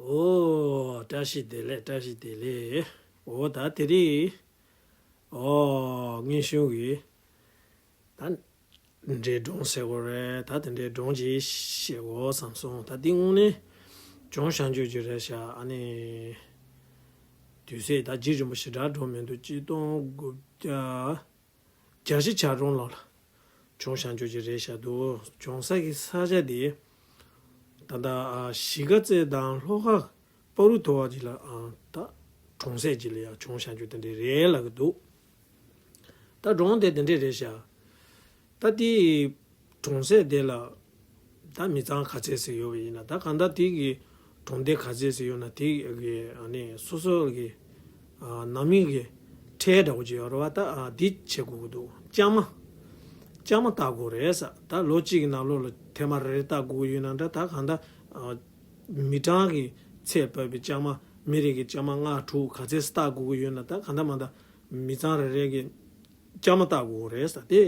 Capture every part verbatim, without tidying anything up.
ཨོ། བཀྲ་ཤིས་བདེ་ལེགས། བཀྲ་ཤིས་བདེ་ལེགས། ཨོ། ད་དེ་རིང་། ཨོ། དངོས་བྱུང་གི། ད་འདྲའི་སྒྲུང་ཟེར་དགོས་རེད། ད་དེ་འདྲའི་སྒྲུང་ཅིག་བཤད་དགོས་བསམ་སོང་། ད་འདི་དངོས་གནས་བྱུང་བྱང་ཆུབ་ཀྱི་རེད་ཤག་ཨ་ནི། དུས་ཚོད་ད་རྗེས་རིང་པོ་ཞེ་དྲག་འགྲོ་མི་འདུག་ཆིག་སྟོང་དགུ་བརྒྱ་བརྒྱད་ཅུ་གྱ་གྲངས་ལོ་ལ་བྱུང་བྱང་ཆུབ་ཀྱི་རེད་ཤག་འདུག་བྱུང་ས་གི་ས་ཆ་དེ། ད་ལྟ་ཨ་གཞིས་ཀ་རྩེ་དང་ལྷོ་ཁ་བར་དུ་བ་ཅིག་ལ་ཨ་ད་གྲོང་གསེབ་ཅིག་ལ་ཡང་བྱུང་བྱང་ཆུབ་དེ་འདྲས་རེད་ལབ་ཀྱི་འདུག་ད་སྒྲུང་དེ་དེ་འདྲས་རེད་ཤག་ད་དེ་གྲོང་གསེབ་དེ་ལ་ད་མི་ཚང་ག་ཚད་ཟིག་ཡོད་པ་ཡིན་ན། ད་གང་ལྟར་དེ་གི་གྲོང་སྡེ་ག་ཚད་ཟིག་ཡོད་ན། དེ་གི་ཨ་ནི་སོ་སོ་གི་ཨ་ནང་མི་གི་ཁྲལ་འདྲ་བོ་ཅིག་ཡོད་རེད་བ། ད་ཨ་འདི་བྱེད་དགོས་ཀྱི་འདུག་བཅའ་མར་བཅའ་མར་བཏགས་དགོས་རེད་ཟེར། ད་ལོ་གཅིག་གི་ནང་ལོགས་ལ་ཐེངས་མ་རེ་རེ་བཏགས་དགོས་ཀྱི་ཡོད་ན་འདྲ། ད་གང་ལྟར་ཨ་མི་གྲངས་ཀྱི་ཚད་ཕབ་པའི་བཅའ་མར། མི་རེ་གི་བཅའ་མར་ལྔ་དྲུག་ག་ཚད་བཏགས་དགོས་ཀྱི་ཡོད་ན། ད་གང་ལྟར་མ་ད་མི་ཚང་རེ་རེ་གི་བཅའ་མར་བཏགས་དགོས་རེད་ཟེར། དེ་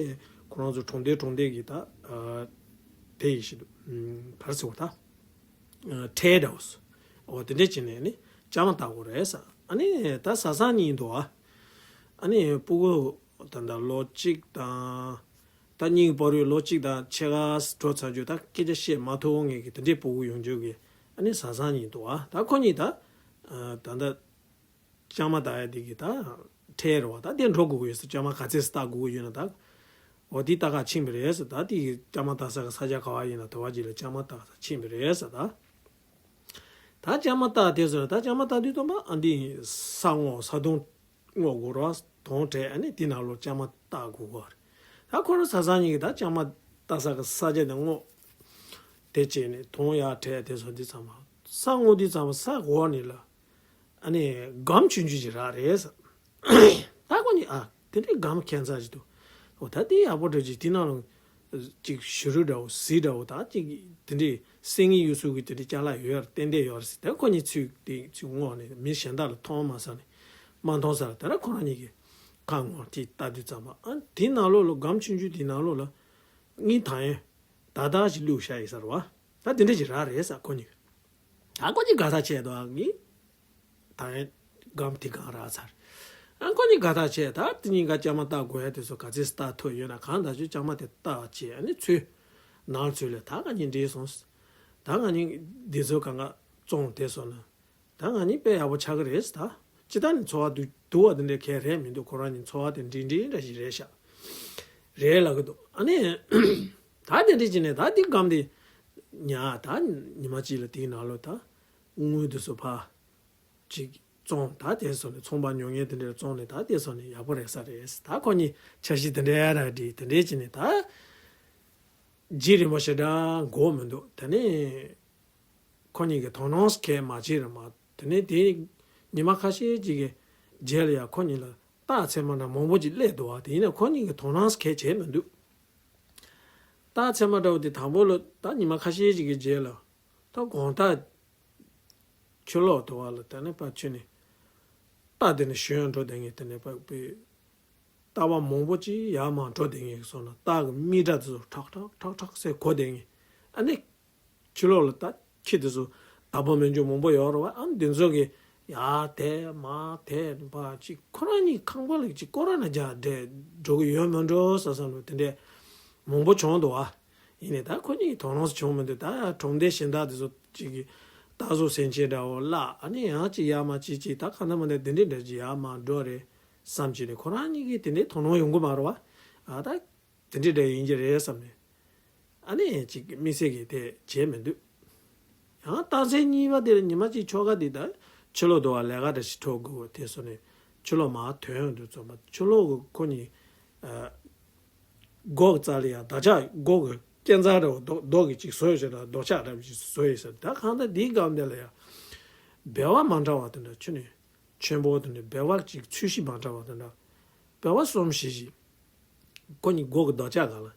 ཁོ་རང་ཚོ་གྲོང་སྡེ་གྲོང་སྡེ་གི་ད་ཨ་དེ་ཡིན་ཞིག་འདུག་ག་རེ་ཟེར་བ་ད། ཁྲལ་འདྲ་བོ། འོ་དེ་འདྲས་བྱས་ནས་ནི་བཅའ་མར་བཏགས་དགོས་རེད་ཟེར། ཨ་ནི་ད་བཟའ་ཚང་གཉིས་འདུག་ཨ། ཨ་ནི་སྤུ་གུ་ད་ལྟ་ལོ་གཅིག་དང་། ད་གཉིས་ཀྱི་བར་དུ་ལོ་གཅིག་དང་ཕྱེད་ཀ་འགྲོ་ཚར་རྒྱུ། ད་སྐད་ཆ་བཤད་མ་ཐུབ་མཁན་གྱི་དེ་འདྲས་སྤུ་གུ་ཡོང་རྒྱུ་གི་ཨ་ནི་བཟའ་ཚང་གཉིས་འདུག་ཨ། ད་ཁོ་གཉིས་ད་ད་ལྟ་བཅའ་མར་བཏགས་ཡ་དེ་གི་ད་ཁྲལ་རེད་བ། ད་དེ་འགྲོ་དགོས་ཀྱི་ཡོད་ཟེར། བཅའ་མར་ག་ཚད་ཟིག་བཏགས་དགོས་ཀྱི་ཡོད་ན། ད་འོ་དེ་ལྟ་ག་ཕྱིན་པ་རེད་ཟེར། ད་དེ་གི་བཅའ་མར་བཏགས་ས་གི་ས་ཆ་ག་བ་ཡིན་ན་དེ་བ་ཅིག་ལ་བཅའ་མར་བཏགས་ས་ཕྱིན་པ་རེད་ཟེར། ད་ད་བཅའ་མར་བཏགས་དེ་ཟེར། ད་བཅའ་མར་བཏགས་དུས་ཙམ་པ་ཨ་འདི་ས་སྔོག་ས་དོང་སྔོག་དགོས་རེད་བ། དོང་བྲེགས། ཨ་ནི་དེ་ནང་ལོགས་བཅའ་མར་བཏགས་དགོས་ཀྱི་རེད། ད་ཁོ་རང་བཟའ་ཚང་གཉིས་ཀྱིས་ད་བཅའ་མར་བཏགས་ས་གི་ས་ཆ་དེ་སྔོག་དེ་བྱས་ནས་དོང་ཡར་བྲེགས། དེ་ཚོ་འདི་ཚང་མ་ས་སྔོག་དུས་ཙམ་པ་ས་འོག་ནས་ལ་ཨ་ནི་སྒམ་ཆུང་ཆུང་ཅིག་རག་རེད་ཟེར། ད་ཁོ་གཉིས་ཨ་དེ་འདྲའི་སྒམ་ཁྱད་མཚར་ཅིག་འདུག་འོ་ད་དེ་ཡག་པོ་འདྲ་ཅིག་དེ་ནང་ལ་ཅིག་བྱུ་རུ་འདྲ་བོ་གཟིག་འདྲ་བོ་ད་ཅིག་དེ་འདྲའི་སེང་གེ་གཡུ་གཟུགས་ཀྱི་དེ་འདྲའི་ཅ་ལག་ཡོད་རེད། ཏན་ཏན་ཡོད་རེད་ཟེར། ད་ཁོ་གཉིས་ཚུར་དེ་ཚུར་སྔོག་ནས་མི་གཞན་དག་ལ་མཐོང་མ་ས་ནས་མ་མཐོང་ས་ལ་དེ་ལ་ཁོ་རང་གཉིས་ཀྱིས་ཁ་སྔོག་ཅིག་བལྟ་དུས་ཙམ་པ་ཨ་དེ་ནང་ལོགས་ལ་སྒམ་ཆུང་ཆུང་དེ་ནང་ལོགས་ལ་དངུལ་ཐང་ཡན་ད་ད་ཅིག་བླུགས་བཞག་ཡོད་ས་རེད་བ། ད་དེ་འདྲ་ཅིག་རག་རེད་ཟེར་ཁོ་གཉིས། ད་ཁོ་གཉིས་དགའ་ཐག་ཆད་འདུག་ཨ་ངས་ད་ཡང་སྒམ་དེ་གང་རག་ཚར། ཨ་ཁོ་གཉིས་དགའ་ཐག་ཆད། ད་དེ་གཉིས་ཀ་བཅའ་མར་བཏགས་དགོས་ཡ་དེ་ཚོ་ག་ཚོད་བཏགས་ཐུབ་ཡོད་ན་གང་ལྟར་ཅིག་བཅའ་མར་དེ་བཏགས་བྱས། ཨ་ནི་ཚུར་ནང་ཚུར་ལ་ད་ང་གཉིས་འགྲིག་སོང་། ད་ང་གཉིས་འདི་ཚོ་གང་ག་བཙོང་དེ་སོང་ན་ད་ང་གཉིས་དཔེ་ཡག་པོ་ཆགས་ཀྱི་རེད་ཟེར། ད་སྤྱིར་བཏང་ནས་འཚོ་བ་སྡུག་སྡུག་པ་དེ་འདྲའི་གང་ཡང་རེད་མི་འདུག་ཁོ་རང་གཉིས་འཚོ་བ་དེ་འགྲིག་འགྲིག་འདྲ་ཞིག་རེད་ཤག་རེད་ལབ་ཀྱི་འདུག་ཨ་ནི་ད་དེ་འདྲ་བྱས་ནས་ད་འདི་སྒམ་དེ་ཉར། ད་ཉི་མ་གཅིག་ལ་དེའི་ནང་ལོགས་ད་དངུལ་དེ་ཚོ་ཕར་ཅིག་བཙོང་། ད་དེ་སོང་ནས་ཚོང་པ་ཉོ་མཁན་དེ་འདྲར་བཙོང་ནས་ད་དེ་སོང་ནས་ཡག་པོ་རེད་ས་རེད། ད་ཁོ་གཉིས་འཆར་གཞི་དེ་འདྲ་ར་འགྲིག་དེ་འདྲ་བྱས་ནས་ད་རྗེས་རིང་པོ་ཞེ་དྲག་འགོར་མི་འདུག་དེ་ནས་ཁོ་གཉིས་ཀྱིས་དོ་སྣང་གང་ཡང་མ་བྱས་ར་མ། དེ་ནས་དེ་ཉི་མ་ཁ་ཤས་ཅིག་གི་རྗེས་ལ་ཡང་ཁོ་གཉིས་ལ་རྟགས་མཚན་མ་འདྲ་མང་པོ་ཅིག་སླེབས་འདུག་བ། དེ་ཡིན་ན་ཁོ་གཉིས་ཀྱིས་དོ་སྣང་གང་ཡང་བྱས་མི་འདུག་རྟགས་མཚན་མ་འདྲ་བོ་དེ་དང་པོ་ལ་ད་ཉི་མ་ཁ་ཤས་ཅིག་གི་རྗེས་ལ་ད་དགོང་དག་ཕྱི་ལོགས་དུ་བ་ལ་དེ་ནས་ཕར་ཕྱིན་ནས་རྟ་དེ་ནས་ཞོན་འགྲོ་བསྡད་མཁན་དེ་ནས་ཕར་པའི་རྟ་པ་མང་པོ་ཅིག་ཡར་མར་འགྲོ་བསྡད་མཁན་གྱི་སོང་ན་རྟ་གི་རྨིག་སྒྲ་དེ་ཚོ་ཁྲག་ཁྲག་ཁྲག་ཁྲག་ཟེར་གོ་བསྡད་མཁན། ཨ་ནི་ཕྱི་ལོགས་ལ་ད་ཁྱི་དེ་ཚོ་བདག་པོ་མེད་རྒྱུ་མང་པོ་ཡོད་རེད་བ། ཨ་ནི་དེ་ཚོ་གིས་ཡར་དེད་མར་དེད་པ་ཅིག་ཁོ་རང་གཉིས་ཁང་པ་ལ་ཅིག་སྐོར་ར་ན་རྒྱག་བསྡད་འགྲོ་གི་ཡོད་མ་འགྲོ་བསམ་བསམ་ལ་དེ་འདྲས་མང་པོ་བྱུང་འདུག་བ། ཡིན་ནའི་ད་ཁོ་གཉིས་དོ་སྣང་བྱུང་མི་འདུག་ད་གྲོང་སྡེ་གཞན་དག་དེ་ཚོ་ཅིག་གིས་རྟ་ཟོག་ཟིན་བྱས་འདྲ་བོ་བརླག་ཨ་ནི་ཡང་ཅིག་ཡར་མར་ཅིག་ཅིག་ད་གང་ལྟར་མ་ལྟར་དེ་འདྲས་འདྲ་ཅིག་ཡར་མར་འགྲོ་རེད་བསམ་བྱས་ནས་ཁོ་རང་གཉིས་ཀྱིས་དེ་འདྲས་དོ་སྣང་ཡོང་གི་མ་རེད་བ། ཨ་ད་དེ་འདྲས་འདྲ་ཡིན་གྱི་རེད་བསམ་ནས། ཨ་ནི་ཅིག་དམིགས་བསལ་གྱི་དེ་བྱས་མི་འདུག་ཡང་རྟགས་མཚན་གཉིས་པ་དེ་ལ་ཉི་མ་གཅིག་ཆོ་ག་དེ་ད་ཕྱི་ལོགས་དུ་བ་ལས་ཀ་འདྲ་ཞིག་འགྲོ་དགོས་དེ་སོང་ནས་ཕྱི་ལོགས་མར་ཐོན་ཡོང་དུས་ཙམ་པ་ཕྱི་ལོགས་ཀྱི་ཁོ་གཉིས་ཨ་སྒོ་གི་རྩ་ལ་ཡང་འདག་ཆགས་སྒོ་གི་སྐས་འཛེག་འདྲ་བོ་རྡོ་རྡོ་གི་ཅིག་བཟོས་ཡོད་ཟེར་ན་རྡོ་ཆག་འདྲ་བོ་ཅིག་བཟོས་ཡོད་ཟེར། ད་གང་ལྟར་འདིའི་སྒང་དེ་ལ་ཡང་སྦལ་པ་མ་འདྲ་བ་དེ་འདྲ་ཁྱོན་ནས་ཆེན་པོ་དེ་འདྲ་སྦལ་པ་ཅིག་ཚོས་གཞི་མ་འདྲ་བ་དེ་འདྲ་སྦལ་པ་གསུམ་བཞི་ཞིག་ཁོ་གཉིས་སྒོ་གི་རྡོ་ཆག་སྒང་ལ་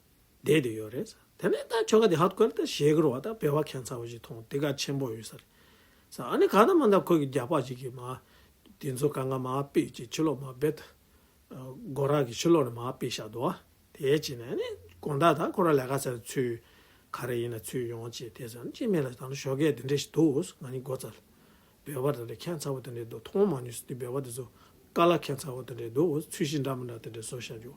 བསྡད་དེ་ཡོད་རེད་ཟེར། དེ་ནས་ད་ཁྱོ་ག་དེ་ཧ་གོ་ད་ཞེད་ཀྱི་རེད་བ། ད་སྦལ་པ་ཁྱད་མཚར་བ་ཞིག་མཐོང་དེ་ག་ཆེན་པོ་ཡོད་ས་རེད་ཟེར། ཨ་ནི་གང་ལྟར་མ་ལྟར་ཁོ་གི་རྒྱགས་པ་ཅིག་གིས་མར་དེ་ཚོ་གང་ག་མར་ཕུད་ཅིག་ཕྱི་ལོགས་མར་བེད་སྒོ་ར་གི་ཕྱི་ལོགས་ནས་མར་ཕུད་བཞག་འདུག་བ། དེ་བྱས་ནས་ཨ་ནི་དགོང་དག་ད་ཁོ་རང་ལས་ཀ་ཚར་ཚུར་ག་རེ་ཡིན་ན་ཚུར་ཡོང་བྱས་དེ་ཟེར་ན་ཅི་མེད་ལ་ད་ནི་ཞོགས་ཀས་དེ་འདྲ་ཞིག་འདུག་ང་གཉིས་སྒོ་རྩ་ལ། འབོད་པ་དེ་འདྲ་ཁྱད་མཚར་པོ་དེ་འདྲ་འདུག་མཐོང་མ་མྱོང་ཟེར་དུས་འབོད་པ་དེ་ཚོ་དཀའ་ལས་ཁྱད་མཚར་པོ་དེ་འདྲ་འདུག་ཚུལ་བཞིན་འདྲ་མི་འདྲ་དེ་འདྲ་བཟོ་བཞག་རྒྱུ་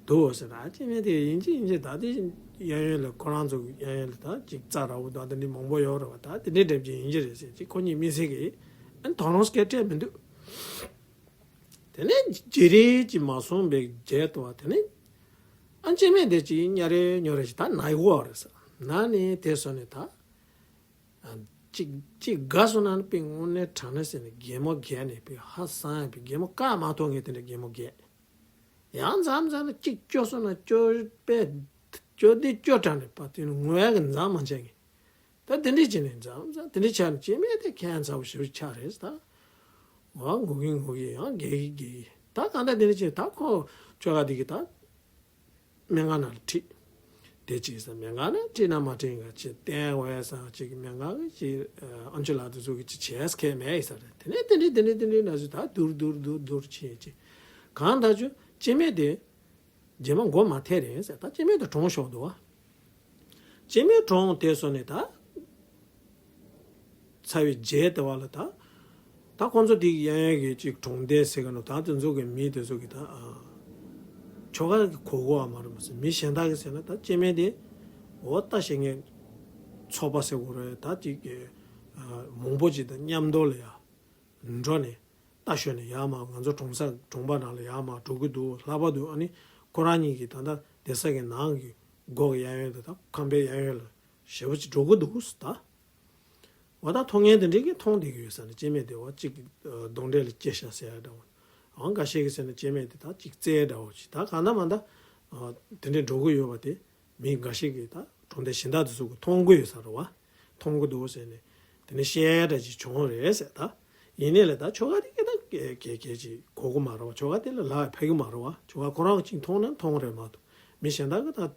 འདུག་ཟེར་ན། སྐྱེ་དམན་དེ་ཡིན་གཅིག་ཡིན་གཅིག་ད་དེ་གཡས་གཡོན་ལ་ཁོ་རང་ཚོ་གི་གཡས་གཡོན་ལ་ད་ཅིག་རྩྭ་འདྲ་བོ་དང་དེ་འདྲ་མང་པོ་ཡོད་རེད་བ། ད་དེ་འདྲ་འདྲ་ཅིག་ཡིན་གྱི་རེད་ཟེར་ཅིག་ཁོ་གཉིས་དམིགས་བསལ་གྱི་ཨ་ནི་དོ་སྣང་སྐད་སྤྲད་མི་འདུག་དེ་ནས་བརྗེ་རེས་ཀྱིས་མ་སོང་བའི་རྗེས་དུ་བ་དེ་ནས་ཨ་སྐྱེ་དམན་དེ་ཅིག་ཉ་རེ་ཉོ་རེ་ཞིག་ད་ན་ཡོད་རེད་ཟེར། ན་ནས་དེ་སོང་ནས་ད་ཅིག་ཅིག་དགའ་སོང་ན་ནི་དཔེ་དངོས་གནས་དྲང་གནས་ཟེར་ནས་གད་མོ་བགད་ནས་དཔེ་ཧ་སང་ཡ་དཔེ་གད་མོ་བཀག་མ་ཐུབ་མཁན་དེ་འདྲ་གད་མོ་བགད། ཡང་མཚམས་མཚམས་ལ་གཅིག་སྐྱོ་སོང་ན་སྐྱོ་པས་སྐྱོ་དེ་སྐྱོ་དྲགས་ནས་པ་དེ་ནི་ངུ་ཡག་གི་མཚམས་མ་ཆད་ངེས། ད་དེ་འདྲས་བྱས་ནས་མཚམས་མཚམས་དེ་འདྲས་ཆགས་ནས་སྐྱེ་དམན་དེ་ཁྱད་མཚར་པོ་ཞེ་པོ་ཆགས་རེད་ད། ང་ངུ་གི་ངུ་གི་ཡང་བགད་གི་བགད་གི་ད་གང་ལྟར་དེ་འདྲས་བྱས་ད་ཁོ་ཁྱོ་ག་དེ་གི་ད། སྨན་ཁང་ནང་ལ་ཁྲིད། དེ་གཅིག་ཟེར་སྨན་ཁང་ནང་ཁྲིད་ན་མ་ཁྲིད་ག་ཅིག་བསྟན་འོས་ས་ཅིག་སྨན་ཁང་གི་ཅིག་ཨ་མཆོག་ལགས་དེ་ཚོ་གི་ཅིག་བྱས་ཁས་མེད་ཡིན་ས་རེད། དེ་ནས་དེ་འདྲས་དེ་འདྲས་དེ་འདྲས་ན་ཚོད་ད་སྡུར་སྡུར་སྡུར་སྡུར་བྱས་ཅིག་གང་ལྟར་ཅུ་སྐྱེ་དམན་དེ་རྗེས་མ་མགོ་མ་ཐེག་རེད་ཟེར། ད་སྐྱེ་དམན་དེ་གྲོངས་ཤོར་འདུག་བ། སྐྱེ་དམན་གྲོངས་དེ་སོང་ནས་ད། ཚར་བའི་རྗེས་དེ་བ་ལ་ད། ད་ཁོང་ཚོ་དེ་གཡས་གཡོན་གྱི་ཅིག་གྲོང་སྡེ་ཟེར་ག་ནོ་ད་དེ་ཚོ་གི་མི་དེ་ཚོ་གི་ད། ཁྱོ་ག་གི་གོ་གོ་བ་མ་རེད་མ་ཟེར། མི་གཞན་དག་གི་ཟེར་ན་ད་སྐྱེ་དམན་དེ་འོ་ལྟ་ཤེས་མཁན་ཚོགས་པ་ཟེར་དགོས་རེད། ད་ཅིག་གི་མང་པོ་ཅིག་དང་མཉམ་དུ་ལ་ཡ་འགྲོ་ནས་ལྟ་ཞོན་ནས་ཡར་མར་ང་ཚོ་གྲོང་ས་གྲོང་པ་ནང་ལ་ཡར་མར་འགྲོ་གི་འདུག་ལྷག་པར་དུ་ཨ་ནི་ཁོ་རང་གཉིས་ཀྱི་ད་ལྟ་སྡོད་ས་གི་ནང་གི་སྒོ་གི་གཡས་གཡོན་དུ་ད་ཁང་པའི་གཡས་གཡོན་ལ་ཞེ་པོ་ཅིག་འགྲོ་གི་འདུག་ཟེར་ད། འོ་ད་མཐོང་མཁན་དེ་འདྲས་ཀྱིས་མཐོང་བསྡད་ཀྱི་ཡོད་ས་ནི་སྐྱེ་དམན་དེ་འོ་གཅིག་གདོན་འདྲེ་ལ་སྐྱེས་ཤག་ཟེར་ཡ་འདྲ་བོ། འོ་འགའ་ཤས་ཀྱིས་ཟེར་ན་སྐྱེ་དམན་དེ་ད་གཅིག་བཙལ་འདྲ་བོ་ཞིག་ད་གང་ལྟར་མ་ད། དེ་འདྲས་འགྲོ་གི་ཡོད་པ་དེ་མི་འགའ་ཤས་ཀྱིས་ད་གྲོང་སྡེ་གཞན་དག་དེ་ཚོ་གིས་མཐོང་གི་ཡོད་ས་རེད་བ། མཐོང་གི་འདུག་ཟེར་ནས་དེ་ནས་བཤད་ཡ་འདྲ་ཅིག་བྱུང་རེད་ཟེར་ད། ཡིན་ནའི་ལ་ད་ཁྱོ་ག་དེ་གི་ད་གལ་གལ་གལ་ཅིག་གོ་གི་མ་རེད་བ། ཁྱོ་ག་དེ་ལ་ལག་ཕེབས་གི་མ་རེད་བ། ཁྱོ་ག་ཁོ་རང་གཅིག་མཐོང་ན་མཐོང་རེད་མ་གཏོགས་མི་གཞན་དག་གིས་ད།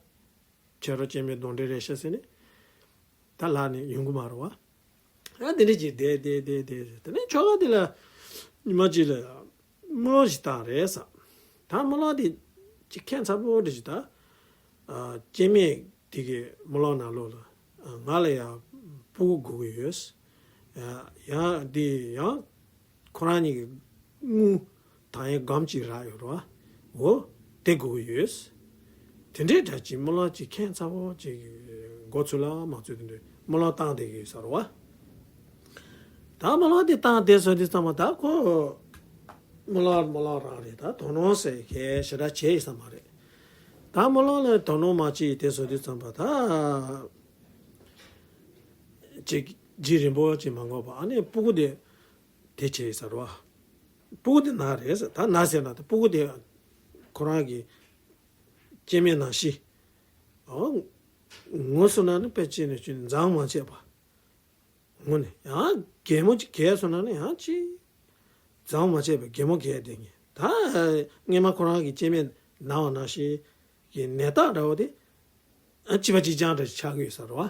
ཁྱེད་རང་སྐྱེ་དམན་གདོན་འདྲེ་རེད་ཤག་ཟེར་ནས། ད་ལབ་ནས་ཡོང་གི་མ་རེད་བ། ཨ་དེ་འདྲ་ཅིག་བསྡད་བསྡད་བསྡད་བསྡད་དེ་ནས་ཁྱོ་ག་དེ་ལ་ཉི་མ་གཅིག་ལ་རྨི་ལམ་ཞིག་བཏང་རེད་ཟེར། ད་རྨི་ལམ་དེ་ཅིག་ཁྱད་མཚར་པོ་འདྲ་ཞིག་ད། ཨ་སྐྱེ་དམན་དེ་གི་རྨི་ལམ་ནང་ལོགས་ལ་ཨ་ང་ལ་ཡང་སྤུ་གུ་དགོས་ཀྱི་ཡོད། ཨ་ཡང་དེ་ཡང་ཁོ་རང་གཉིས་ཀྱི་དངུལ་དང་ཡང་སྒམ་གཅིག་རག་ཡོད་རེད་བ། འོ་དེ་དགོས་ཀྱི་ཡོད། དེ་འདྲའི་འདྲ་ཅིག་རྨི་ལམ་ཅིག་ཁྱད་མཚར་པོ་ཅིག་མགོ་ཚོས་ལ་མ་ཚོས་དེ་འདྲའི་རྨི་ལམ་བཏང་བསྡད་ཀྱི་ཡོད་ས་རེད་བ། ད་རྨི་ལམ་དེ་བཏང་བསྡད་སོང་དུས་ཙམ་པ་ད་ཁོ་རྨི་ལམ་རྨི་ལམ་རང་རེད། ད་དོ་སྣང་ཟེར་མཁན་ཞེ་དྲག་བྱས་ཡོད་ས་མ་རེད། ད་རྨི་ལམ་ལ་དོ་སྣང་མ་བྱས་བསྡད་སོང་དུས་ཙམ་པ་ད་ཅིག་རྗེས་རིང་པོ་ཅིག་མ་འགོར་བར་ཨ་ནི་སྤུ་གུ་དེ་དེ་བྱས་ཡོད་ས་རེད་བ། སྤུ་གུ་དེ་ན་རེད་ཟེར། ད་ན་ཟེར་ན་ད་སྤུ་གུ་དེ་ཁོ་རང་གི་སྐྱེ་དམན་ནང་བཞིན། ཨོ། ངུ་སོང་ན་ནི་དཔེ་ཅི་ནས་ཅི་ནས་མཛངས་མ་བྱས་པ། ངུ་ནས་ཡང་གད་མོ་ཅིག་བགད་སོང་ན་ནི་ཡང་ཅི། མཛངས་མ་བྱས་པའི་གད་མོ་བགད་བསྡད་མཁན། ད་སྔས་མ་ཁོ་རང་གི་སྐྱེ་དམན་ན་བ་ནང་བཞིན་གྱི་ནད་རྟགས་འདྲ་བོ་དེ། ཨ་གཅིག་པ་གཅིག་རྐྱང་འདྲ་ཞིག་ཆགས་ཀྱི་ཡོད་ས་རེད་བ།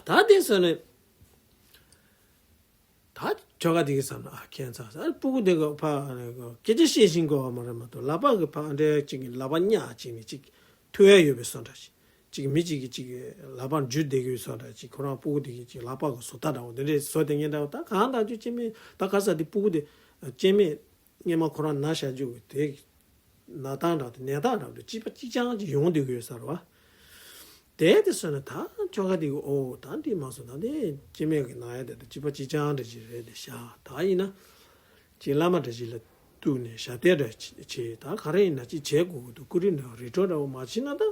ད་དེ་སོང་ནས། ད་ཁྱོ་ག་དེ་གིས་བསམ་ན་ཨ་ཁྱད་མཚར་ཟེར། ཨ་སྤུ་གུ་དེ་གི་ཕ་སྐད་ཆ་བཤད་ཤེས་དགོས་པ་མ་རེད་མ་གཏོགས་ལག་པ་གི་ཕ་འདྲ་ཅིག་གི་ལག་པ་གཉག་ཅིག་ནས་ཅིག་ཐུག་ཡ་ཡོད་པའི་བཟོ་འདྲ་ཅིག་ཅིག་མི་ཅིག་གིས་ཅིག་ལག་པ་འཇུ་བསྡད་ཀྱི་ཡོད་བཟོ་འདྲ་ཅིག་ཁོ་རང་སྤུ་གུ་དེ་གི་ཅིག་ལག་པ་གི་བཟོ་ལྟ་འདྲ་བོ་དེ་འདྲས་བཟོ་བསྡད་མཁན་འདྲ་བོ། ད་གང་ལྟར་ཅིག་སྐྱེ་དམན་ད་ག་ས་དེ་སྤུ་གུ་དེ་སྐྱེ་དམན་སྔས་མ་ཁོ་རང་ན་བཞག་རྒྱུ་གི་དེ། ན་སྟངས་འདྲ་དང་ནད་རྟགས་འདྲ་དང་གཅིག་པ་གཅིག་རྐྱང་གཅིག་ཡོང་བསྡད་ཀྱི་ཡོད་ས་རེད་བ། དེ་དེ་སོང་ན་ད་ཁྱོ་ག་དེ་གིས་ཨོ་ད་འདི་མ་སོང་ད་འདི་སྐྱེ་དམན་གྱི་ན་ཡ་དེ་དང་གཅིག་པ་གཅིག་རྐྱང་འདྲ་ཅིག་རེད་དེ་ཤག་ད་ཡིན་ན་ཅིག་བླ་མ་འདྲ་ཅིག་ལ་གཏུགས་ནས་ཞབས་བརྟན་འདྲ་ཅིག་བྱས། ད་ག་རེ་ཡིན་ན་ཅིག་བྱེད་དགོས་ཀྱི་འདུག་སྐུ་རིམ་འདྲ་རིམ་གྲོ་འདྲ་བོ་མ་བྱས་ན་ད་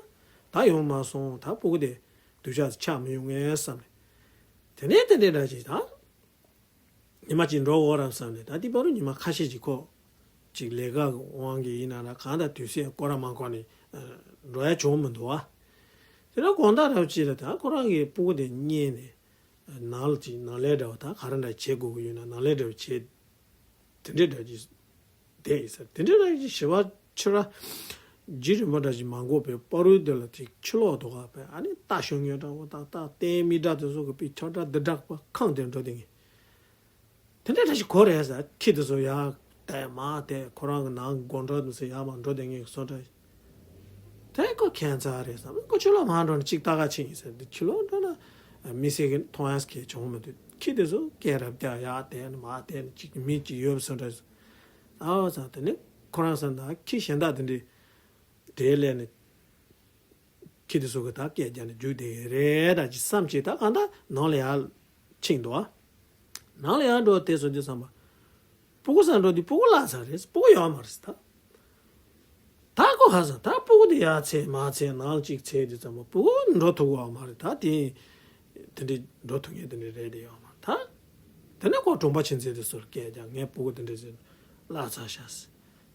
ད་ཡོང་མ་སོང་། ད་སྤུ་གུ་དེ་སྡུག་ཅག་ཆགས་མི་ཡོང་ངས་བསམ་ནས། དེ་ནས་དེ་འདྲའི་འདྲ་ཅིག་ད། ཉི་མ་གཅིག་འགྲོ་འོ་རམ་བསམ་ནས་ད་དེ་བར་དུ་ཉི་མ་ཁ་ཤས་ཅིག་ཁོ་ཅིག་ལས་ཀ་གི་དབང་གིས་ཡིན་ན་ན་གང་ལྟར་དུས་ཚོད་སྐོར་ར་མ་འཁོར་ནས་འགྲོ་ཡ་བྱུང་མི་འདུག་བ། དེ་ལ་དགོང་དག་རབ་ཅིག་ལ་ད་ཁོ་རང་གི་སྤུ་གུ་དེ་རྙེད་ནས་ནང་ལ་ཅིག་ནང་ལས་འདྲ་བ་ད་ག་རེ་འདྲ་བྱེད་དགོས་ཀྱི་ཡོད་ན་ནང་ལས་འདྲ་བ་བྱེད། དེ་འདྲའི་འདྲ་ཅིག་བསྡད་ཡིན་ཟེར། དེ་འདྲའི་འདྲ་ཅིག་ཞི་བ་ཕྱི་ར་རྗེས་རིམ་པ་འདྲ་ཅིག་མ་འགོར་བའི་བར་དུ་དེ་ལ་དེ་ཕྱི་ལོགས་དུ་ག་པའི་ཨ་ནི་རྟ་ཞོན་མཁན་འདྲ་བོ་དང་རྟ་རྟའི་མི་འདྲ་དེ་ཚོ་གི་པའི་ཁྱོ་འདྲ་འདི་འདྲ་པ་ཁང་དེར་འགྲོ་བསྡད་མཁན། དེ་འདྲའི་འདྲ་ཞིག་གོ་རེད་ཟེར། ཁྱི་དེ་ཚོ་ཡར་བསྡད་མར་བསྡད་ཁོ་རང་གི་ནང་སྒོ་འགྲོ་དེ་ཚོ་ཡར་མར་འགྲོ་བསྡད་མཁན་གྱི་བཟོ་འདྲ། དེ་ཁོ་ཁྱད་མཚར་རེད་བསམ། ཁོ་ཕྱི་ལོགས་མར་འགྲོ་ནས་གཅིག་ལྟ་ག་ཕྱིན་ཡིན་ཟེར། འདི་ཕྱི་ལོགས་འགྲོ་ན་མི་སེར་གྱི་མཐོང་ཡག་གི་བྱུང་མི་འདུག་ཁྱི་དེ་ཚོ་སྐད་རབ་རྒྱག་ཡར་བསྡད་ནས་མར་བསྡད་ནས་ཅིག་མི་ཅིག་ཡོད་པ་བཟོ་འདྲ། ཨའོ་ཟེར། དེ་ནས་ཁོ་རང་བསམ་ད་ཁྱི་གཞན་དག་དེ་འདྲའི་གྲལ་སླེབས་ནས། ཁྱི་དེ་ཚོ་གིས་ད་སྐད་རྒྱག་ནས་རྒྱུག་བསྡད་ཀྱི་རེད་ད་ཅིག་བསམ་བྱས། ད་གང་ལྟར་ནང་ལ་ཡར་ཕྱིན་འདུག་ཨ། ནང་ལ་ཡར་འགྲོ་དེ་བཟོ་དུས་ཙམ་པ། སྤུ་གུ་ས་འགྲོ་དུས་སྤུ་གུ་བརླག་ཚར་རེད། སྤུ་གུ་ཡོད་མ་རེད་ད། ད་ཁོ་ཧ་ས་ད་སྤུ་གུ་དེ་ཡར་འཚོལ་མར་འཚོལ་ནང་ལ་ཅིག་འཚོལ་དུས་ཙམ་པ་སྤུ་གུ་འགྲོ་ཐུབ་ཀྱི་ཡོད་མ་རེད་ད། དེ་དེ་འདྲའི་འགྲོ་ཐུབ་མཁན་དེ་འདྲའི་རེད་དེ་ཡོད་མ་རེད་ད། དེ་ནས་ཁོ་གྲོང་པ་ཁྱིམ་མཚེས་དེ་ཚོར་སྐད་རྒྱག་ངའི་སྤུ་གུ་དེ་འདྲ་ཟེར་བརླག་ཚར་ཤག་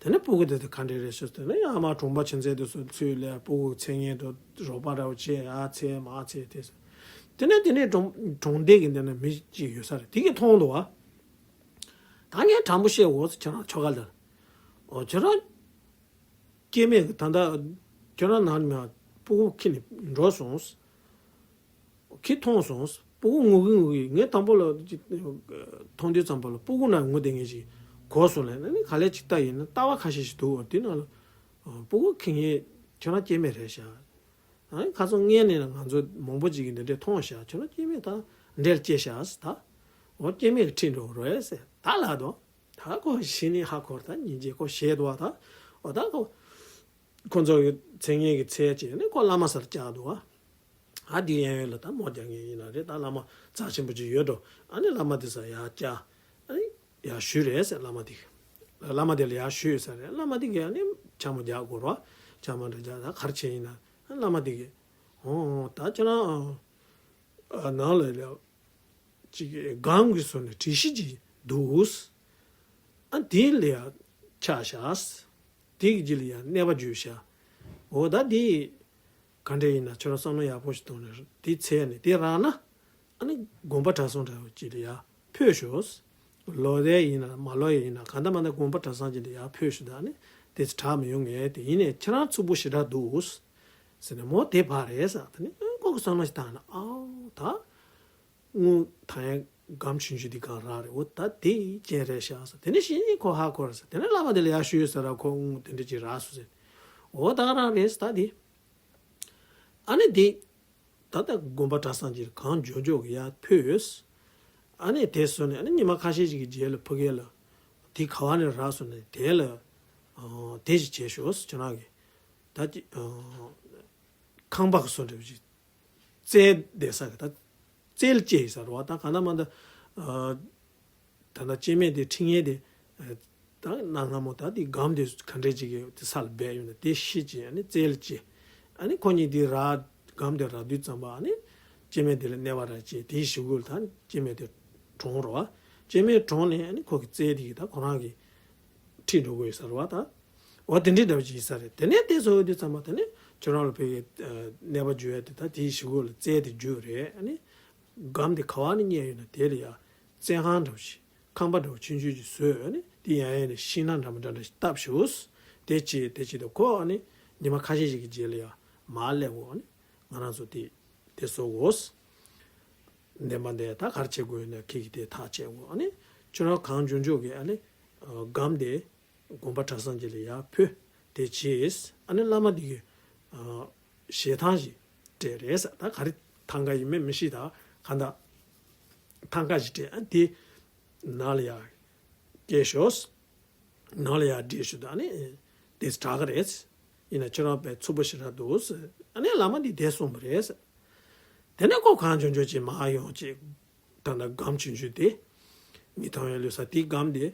ཟེར། དེ་ནས་སྤུ་གུ་དེ་དེ་ག་འདྲ་རེད་ཤག་ཟེར་ན་ཡང་མར་གྲོང་པ་ཁྱིམ་མཚེས་དེ་ཚོ་ཚུར་ལ་སྤུ་གུ་འཚོལ་མཁན་དེ་རོགས་པ་འདྲ་བོ་བྱས་ཡར་འཚོལ་མར་འཚོལ་དེ་ཟེར། དེ་ནས་དེ་ནས་གྲོང་གྲོང་སྡེ་གི་འདི་ན་མི་གཅིག་ཡོད་ས་རེད། དེ་གིས་མཐོང་འདུག་བ། ད་ངས་དྲང་པོ་བཤད་འོ་ཟེར། ཁྱེད་རང་ཁྱོ་ག་ལ། ཨོ་ཁྱོད་རང་སྐྱེ་དམན་གྱི་ད་ལྟ་ཁྱོད་རང་ནང་ནས་སྤུ་གུ་ཁྱེར་ནས་འགྲོ་སོང་། ཁྱི་མཐོང་སོང་། སྤུ་གུ་ངུ་གི་ངུ་གི། ངས་དང་པོ་ལ་ཅིག་མཐོང་དུས་ཙམ་པ་ལ་སྤུ་གུ་ནང་ངུ་བསྡད་མཁན་ཞིག་གོ་སོང་ལབ་ནས་ག་ལེར་ཅིག་ལྟ་ཡིན་ན་ལྟ་བ་ཁ་ཤས་ཤིག་འདུག་དེ་ནང་ལ་སྤུ་གུ་ཁྱེར་མཁན་ཁྱོད་རང་སྐྱེ་དམན་རེད་ཤག་ཨ་ནི་ཁ་སང་སྔོན་ནས་ང་ཚོ་མང་པོ་ཅིག་གིས་འདི་འདྲས་མཐོང་ཤག་ཁྱོད་རང་སྐྱེ་དམན་ད་འདྲེར་སྐྱེས་ཤག་ཟེར། ད་འོ་སྐྱེ་དམན་གྱི་ཁྲིད་འགྲོ་རོགས་ཟེར་ད་ལབ་དོ། ད་ཁོ་གཞི་ནས་ཧ་གོ་རེད། ད་སྙིང་རྗེ་ཁོ་ཞེད་འདུག་བ། ད་འོ་ད་ཁོ་ཁོ་ཚོ་གི་མཚན་སྙན་གྱི་ཚལ་བྱས་ནས་ཁོ་བླ་མ་སར་བཅར་འདུག་བ། ཨ་དེའི་གཡས་གཡོན་ལ་ད་མོ་རྒྱག་མཁན་ཡིན་ན་རེད། ད་བླ་མ་རྩ་ཆེན་པོ་ཅིག་ཡོད་འགྲོ། ཨ་ནི་བླ་མ་དེ་སར་ཡར་བཅར། ཨ་ནི་ཡར་ཞུས་རེད་ཟེར། བླ་མ་དེ་གིས། བླ་མ་དེ་ལ་ཡར་ཞུས་ཡོད་ས་རེད། བླ་མ་དེ་གིས་ཨ་ནི་འཕྱ་སྨོད་རྒྱག་དགོས་རེད་བ། འཕྱ་སྨོད་འདྲ་རྒྱག་ད་ག་རེ་བྱས་ཡིན་ན། ཨ་བླ་མ་དེ་གིས། འོ་ད་ཁྱེད་རང་ཨ་ནང་ལ་ལ་ཅིག་སྒམ་གྱི་བཟོ་ནས་དྲི་ཤིག་ཅིག་འདུག་ཨ་དེ་ལ་ཡ་ཆགས་ཤག་དེ་གི་རྗེས་ལ་ཡ་གནས་པ་བརྗོད་ཤག་འོ་ད་དེ་ག་འདྲ་ཡིན་ན་ཁྱོད་རང་བསམ་བློ་ཡག་པོ་ཞིག་གཏོང་ནས་དེ་འཚོལ་ནས་དེ་རག་ན། ཨ་ནི་དགོན་པ་གྲྭ་ཚང་འདྲ་བོ་ཅིག་ལ་ཡ་ཕུལ་ཤོག་ལོ་ཟླ་ཡིན་ན་མ་ལོ་ཡིན་ན་གང་ལྟར་མ་ལྟར་དགོན་པ་གྲྭ་ཚང་ཅིག་ལ་ཡ་ཕུལ་ཤོག་ད་ཨ་ནི་དེ་ཚོ་དྲག་མི་ཡོང་ངས། དེ་ཡིན་ནས་ཁྱེད་རང་ཚུགས་པོ་ཞེ་དྲག་འདུག་ཟེར་ནས་མོ་དེ་བ་རེད་ཟེར། དེ་ནས་ཁོ་གི་བསམ་བློ་ཞིག་བཏང་ན་ཨའོ་ད། དངུལ་ད་ཡང་སྒམ་ཆུང་ཆུང་འདི་གང་རག་རེད། འོ་ད་དེ་ཅན་རེད་ཤག་ཟེར། དེ་ནས་གཞི་ནས་ཁོ་ཧ་གོ་རེད་ཟེར། དེ་ནས་བླ་མ་དེ་ལ་ཡར་ཞུས་ཟེར་ར་ཁོ་དངུལ་དེ་འདྲ་ཅིག་རག་སོང་ཟེར། འོ་ད་ག་རང་རེད་ཟེར་ད་དེ། ཨ་ནི་དེ་ད་ལྟ་དགོན་པ་གྲྭ་ཚང་གི་གང་མགྱོགས་མགྱོགས་ཀྱི་ཡར་ཕུལ། ཨ་ནི་དེ་སོང་ནས་ཨ་ནི་ཉི་མ་ཁ་ཤས་ཤིག་གི་རྗེས་ལ་ཕ་གི་ལ་དེ་ག་བ་ནས་རག་སོང་ནས་དེ་ལ་ཨ་དེ་ཞིག་བྱས་ཤོག་ཟེར། ཁྱོད་རང་གིས་ད་ཅི་ཨ་ཁང་པ་གི་བཟོ་འདྲ་བོ་ཅིག་རྩེ་བསྡད་ས་གི་ད་རྩེ་ལ་སྐྱེས་ཡིན་ས་རེད་བ། ད་གང་ལྟར་མ་ལྟར་ཨ་ད་ལྟ་སྐྱེ་དམན་དེ་ཁྲིད་མཁན་དེ་ཨ་ད་གནའ་སྔ་མོ་ད་དེ་སྒམ་དེ་ག་འདྲས་ཅིག་གི་དེ་ས་ལ་སྦས་ཡོད་ན་དེ་ཤི་བྱས་ཨ་ནི་རྩེ་ལ་སྐྱེས། ཨ་ནི་ཁོ་གཉིས་དེ་རག་སྒམ་དེ་རག་དུས་ཙམ་པ་ཨ་ནི་སྐྱེ་དམན་དེ་ལ་གནས་པ་རག་བྱས་དེའི་གཞུག་གུ་ལ་ད་སྐྱེ་དམན་དེ་གྲོངས་རེད་བ། སྐྱེ་དམན་གྲོངས་ནས་ཨ་ནི་ཁོ་གི་རྩེ་དེ་གི་ད་ཁོ་རང་གི་ཁྲིད་འགྲོ་དགོས་ཡོད་ས་རེད་བ་ད། འོ་དེ་འདྲའི་འདྲ་བ་ཅིག་ཡིན་ས་རེད། དེ་ནས་དེ་ཚོ་འོས་དུས་ཙམ་པ་དེ་ནས་ཁྱོད་རང་ལ་ཕ་གི་ཨ་གནས་པ་བརྗོད་ཡ་དེ་ད་དེའི་གཞུག་གུ་ལ་རྩེ་དེ་བརྗོད་རེད། ཨ་ནི་སྒམ་དེ་ག་བ་ནས་རྙེད་ཡོད་ན་དེ་ལ་ཡ་རྩེད་ཁང་འདྲ་བ་ཞིག་ཁང་པ་འདྲ་བ་ཆུང་ཆུང་ཅིག་བཟོས། ཨ་ནི་དེ་ཡང་ཡང་ནས་ཤིང་ནགས་འདྲ་མི་འདྲ་འདྲ་ཞིག་བཏབ་ཤོག་དེ་བྱས་དེ་བྱས་དུས་ཁོ་ཨ་ནི་ཉི་མ་ཁ་ཤས་ཤིག་གི་རྗེས་ལ་ཡ་མར་སླེབས་འོ། ཨ་ནི་ང་རང་ཚོ་དེ་དེ་བཟོ་དགོས། འདེམས་པ་འདི་ད་ག་རེ་བྱེད་དགོས་ཡོད་ན་ཁྱེད་ཀྱིས་དེ་ཐག་བཅད་དགོས། ཨ་ནི་ཁྱོད་རང་གང་མགྱོགས་མགྱོགས་ཀྱིས་ཨ་ནི་ཨ་སྒམ་དེ་དགོན་པ་གྲྭ་ཚང་གཅིག་ལ་ཡར་ཕུལ། དེ་བྱས། ཨ་ནི་བླ་མ་འདི་གི་ཨ་ཞལ་ཐང་ཞིག་སྤྲད་རེད་ཟེར། ད་ག་རེ་ཐང་ག་ཡིན་མིན་མི་ཤེས། ད་གང་ལྟར་ཐང་ག་ཞིག་སྤྲད། ཨ་དེ་ནང་ལ་ཡར་སྐྱེལ་ཤོག་ནང་ལ་ཡར་སྒྲིལ་ཤོག་ད་ཨ་ནི་དེ་དྲག་གི་རེད། ཡིན་ན་ཁྱོད་རང་དཔེ་ཚུགས་པོ་ཞེ་དྲག་འདུག་ཨ་ནི་བླ་མ་འདིས་དེ་གསུངས་པ་རེད། དེ་ནས་ཁོ་གང་མགྱོགས་མགྱོགས་ཅིག་མར་ཡོང་ཅིག་ད་ལྟ་སྒམ་ཆུང་ཆུང་དེ་མི་ཐང་ཡོད་ལུས་ས་དེའི་སྒམ་དེ་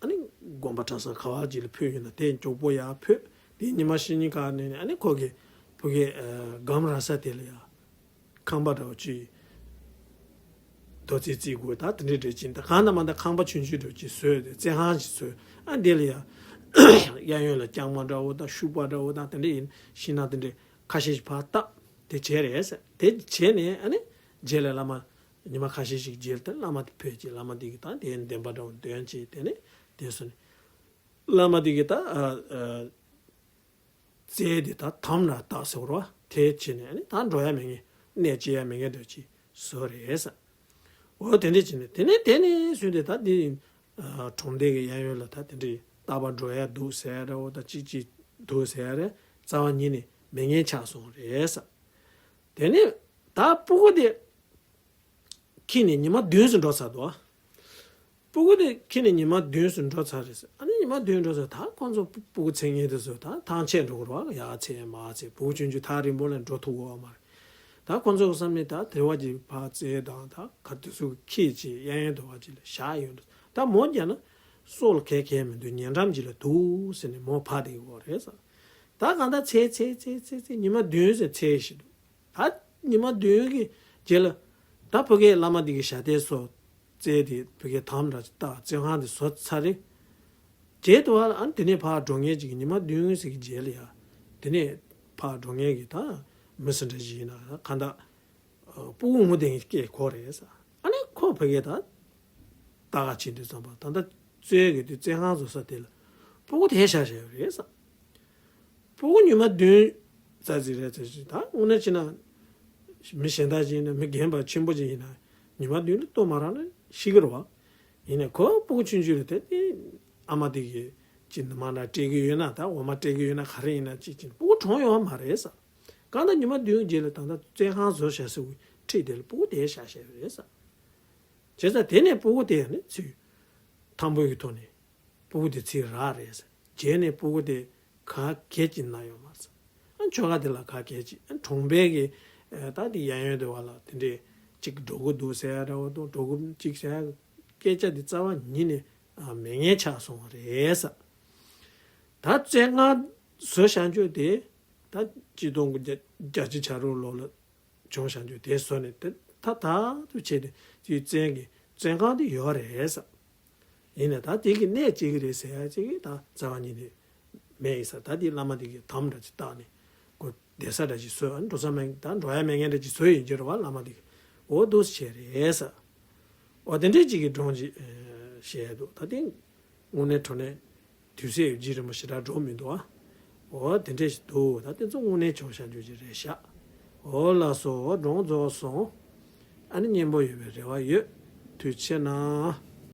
ཨ་ནི་དགོན་པ་གྲྭ་ཚང་ག་བ་ཅིག་ལ་ཕུལ་ཡོད་ན་དེ་མགྱོགས་པོ་ཡར་ཕུལ། དེ་ཉི་མ་གཅིག་གཉིས་ཀ་ནས་ཨ་ནི་ཁོ་གི་ཕ་གི་ཨ་སྒམ་རག་ས་དེ་ལ་ཡ་ཁང་པ་འདྲ་བོ་ཅིག་རྡོ་རྩིག་རྩིག་དགོས་ད་དེ་འདྲའི་འདྲ་ཅིག་ད་གང་ལྟར་མ་ལྟར་ཁང་པ་ཆུང་ཆུང་འདྲ་བོ་ཅིག་བཟོས་ཏེ་རྩེད་ཁང་ཞིག་བཟོས། ཨ་དེ་ལ་ཡ་གཡས་གཡོན་ལ་རྐྱང་མ་འདྲ་བོ་དང་ཤུག་པ་འདྲ་བོ་དང་དེ་འདྲ་ཡིན་ཤིང་ནགས་དེ་འདྲ་ཁ་ཤས་ཤིག་ཕར་བཏབ། དེ་བྱས་རེད་ཟེར། དེ་བྱས་ནས་ཨ་ནི་རྗེས་ལ་བླ་མ་ཉི་མ་ཁ་ཤས་ཤིག་རྗེས་ལ་བླ་མ་དེ་ཕེབས་ཀྱི་བླ་མ་དེ་གིས་ད་དེ་འདེམས་པ་འདྲ་བོ་འདོན་བྱས་དེ་ནས་དེ་སོང་ནས་བླ་མ་དེ་གིས་ད་ཨ་ཨ་རྩེ་དེ་ད་དམ་ལ་བཏགས་ཟེར་བ་དེ་བྱས་ནས་ཨ་ནི་ད་འགྲོ་ཡ་མེད་མཁན་གནས་སྐྱེལ་ཡ་མེད་མཁན་འདྲ་ཅིག་བཟོས་རེད་ཟེར། འོ་དེ་འདྲ་བྱས་ནས་དེ་ནས་དེ་ནས་བཟུང་སྟེ་ད་དེ་ཨ་གྲོང་སྡེ་གི་གཡས་གཡོན་ལ་ད་དེ་འདྲའི་རྟ་པ་འགྲོ་ཡ་འདུག་ཟེར་ར་འོ་ད་ཅིག་ཅིག་འདུག་ཟེར་ར་རྩ་བ་ཉིད་ནས་མེད་མཁན་ཆགས་སོང་རེད་ཟེར། དེ་ནས་ད་སྤུ་གུ་དེ་ ཁྱེར་ནས་ཉི་མ་བདུན་ཙམ་འགྲོ་ཚར་འདུག་སྤུ་གུ་དེ་ཁྱེར་ནས་ཉི་མ་བདུན་ཙམ་འགྲོ་ཚར་རེད་ཟེར། ཨ་ནི་ཉི་མ་བདུན་འགྲོ་ཚར། ད་ཁོང་ཚོ་སྤུ་སྤུ་གུ་འཚོལ་མཁན་དེ་ཚོ་ད་ཐང་ཆད་འགྲོ་གི་རེད་བ། ཡར་འཚོལ་མར་འཚོལ། སྤུ་གུ་ཆུང་ཆུང་ཐག་རིང་པོ་ལ་འགྲོ་ཐུབ་ཀྱི་ཡོད་མ་རེད། ད་ཁོང་ཚོ་གི་བསམ་ནས་ད་དེ་བ་ཅིག་ཕར་བཙལ་དང་། ད་ག་དེ་ཚོ་གི་ཁྱེར་ཅིག་གཡས་གཡོན་དེ་བ་ཅིག་ལ་བཞག་ཡོང་འདུག་ད་མོ་རྒྱག་ན་སྲོག་ལ་གལ་གལ་མི་འདུག་ཉེ་འགྲམ་ཅིག་ལ་འདུག་ཟེར་ནས་མོ་ཕར་བསྡད་ཀྱི་ཡོད་རེད་ཟེར། ད་གང་ལྟར་འཚོལ་འཚོལ་འཚོལ་འཚོལ་འཚོལ་ཉི་མ་བདུན་ཙམ་འཚོལ་ཞིག་འདུག་ད་ཉི་མ་བདུན་གྱི་རྗེས་ལ་ད་ཕ་གིའི་བླ་མ་འདི་གི་ཞབས་བརྟན་སོགས་བཙལ་ཏེ། ཕ་གིའི་དམ་འདྲ་ཅིག་བཏགས། བཙོན་ཁང་འདི་བཟོ་ཚར་རེད། རྗེས་དུ་བ་ལ་ཨ་ནི་དེ་ནས་ཕར་འགྲོ་མཁན་ཅིག་གིས་ཉི་མ་བདུན་ཟིག་གི་རྗེས་ལ་ཡ། དེ་ནས་ཕར་འགྲོ་མཁན་གྱི་ད་མི་སུ་འདྲ་ཞིག་ཡིན་ན་གང་ལྟར་སྤུ་གུ་ངུ་བསྡད་མཁན་སྐད་གོ་རེད་ཟེར། ཨ་ནི་ཁོ་ཕ་གིར་ད་ལྟ་ག་ཕྱིན་དུས་ཙམ་པ། ད་ལྟ་བཙོན་གྱི་དུས་བཙོན་ཁང་བཟོ་ས་དེ་ལ་སྤུ་གུ་དེ་བཞག་བཞག་ཡོད་རེད་ཟེར། སྤུ་གུ་ཉི་མ་བདུན་ཙམ་ཟིག་རེད་ཟེར་ཞིག་ད་དངོས་གནས་བྱས་ན་མི་གཞན་དག་ཅིག་ཡིན་ན། མི་རྒན་པ་ཆེན་པོ་ཅིག་ཡིན་ན་ཉི་མ་བདུན་ལ་ལྟོ་མ་རག་ན་ཤི་གི་རེད་བ། ཡིན་ནའི་ཁོ་སྤུ་གུ་ཆུང་ཆུང་རེད་དེ། དེ་ཨ་མ་དེ་གིས་ཅིག་མ་ན་སྤྲད་ཀྱི་ཡོད་ན། ད་འོ་མ་སྤྲད་ཀྱི་ཡོད་ན། ག་རེ་ཡིན་ན་ཅིག་ཅིག་སྤུ་གུ་གྲོངས་ཡོད་མ་རེད་ཟེར། གང་ལྟར་ཉི་མ་བདུན་རྗེས་ལ་ད་ལྟ་བཙོན་ཁང་བཟོ་བཞག་ས་གི་འཁྲིས་དེ་ལ་སྤུ་གུ་དེ་བཞག་བཞག་ཡོད་རེད་ཟེར། བྱས་ཙང་དེ་ནས་སྤུ་གུ་དེ་ནི་ཚུར་ཐང་འབོད་ཀྱི་ཐོག་ནས་སྤུ་གུ་དེ་ཚུར་རག་རེད་ཟེར། རྗེས་ནས་སྤུ་གུ་དེ་ག་གེ་ཅིག་ན་ཡོད་མ་རེད་ཟེར། ཨ་ཁྱོ་ག་དེ་ལ་ག་གེ་ཅིག་ཨ་གྲོང་པའི་གི་ཨ་ད་དེ་གཡས་གཡོན་དེ་བ་ལ་དེ་འདྲས་ཅིག་འགྲོ་གི་འདུག་ཟེར་ཡ་འདྲ་བོ་དང་། འགྲོ་གི་ཅིག་ཟེར་ཡ་སྐད་ཆ་དེ་རྩ་བ་ཉིད་ནས་ཨ་མེད་མཁན་ཆགས་སོང་བ་རེད་ཟེར། ད་བཙོན་ཁང་བཟོ་བཞག་རྒྱུ་དེ་ད་ཆིག་སྟོང་དགུ་བརྒྱ་བརྒྱད་ཅུ་གྱ་དྲུག་ལོ་ལ་བྱུང་བཞག་རྒྱུ་དེ་བཟོས་ནས། དེ་ད་ད་དུ་བྱས་ཏེ་དེའི་བཙོན་གྱི་བཙོན་ཁང་དེ་ཡོད་རེད་ཟེར། ཡིན་ནའི་ད་དེ་གི་གནས་ཅི་གི་རེད་ཟེར་ཡ་ཅིག་གི་ད་རྩ་བ་ཉིད་ནས་མེད་ཡིན་ཟེར། ད་དེ་བླ་མ་དེ་གིས་དམ་འདྲ་ཅིག་བཏགས་ནས་ཁོ་བསྡད་ས་འདྲ་ཅིག་བཟོས། ཨ་འགྲོ་ས་མེད། ད་འགྲོ་ཡ་མེད་མཁན་འདྲ་ཅིག་བཟོས་ཡིན་གྱི་རེད་བ། བླ་མ་དེ་གིས་འོ་འདུག་སེ་བྱས་རེད་ཟེར། འོ་དེ་འདྲས་ཅིག་གི་སྒྲུང་ཅིག་ཨེ་བཤད་འདུག་ད་དེ་དངོས་གནས་དྲང་གནས་དུས་ཚོད་ཡོད་ཀྱི་རིན་པོ་ཞེ་དྲག་འགྲོ་མི་འདུག་ཨ། འོ་དེ་འདྲས་ཞིག་འདུག་ད་དེ་ཚོ་དངོས་གནས་བྱུང་བཞག་རྒྱུ་ཅིག་རེད་ཤག་འོ་ལགས་སོ། འོ་སྒྲུང་རྫོགས་སོང་། ཨ་ནི་སྙན་པོ་ཡོད་པའི་རེ་བ་ཡོད། ཐུགས་རྗེ་གནང་།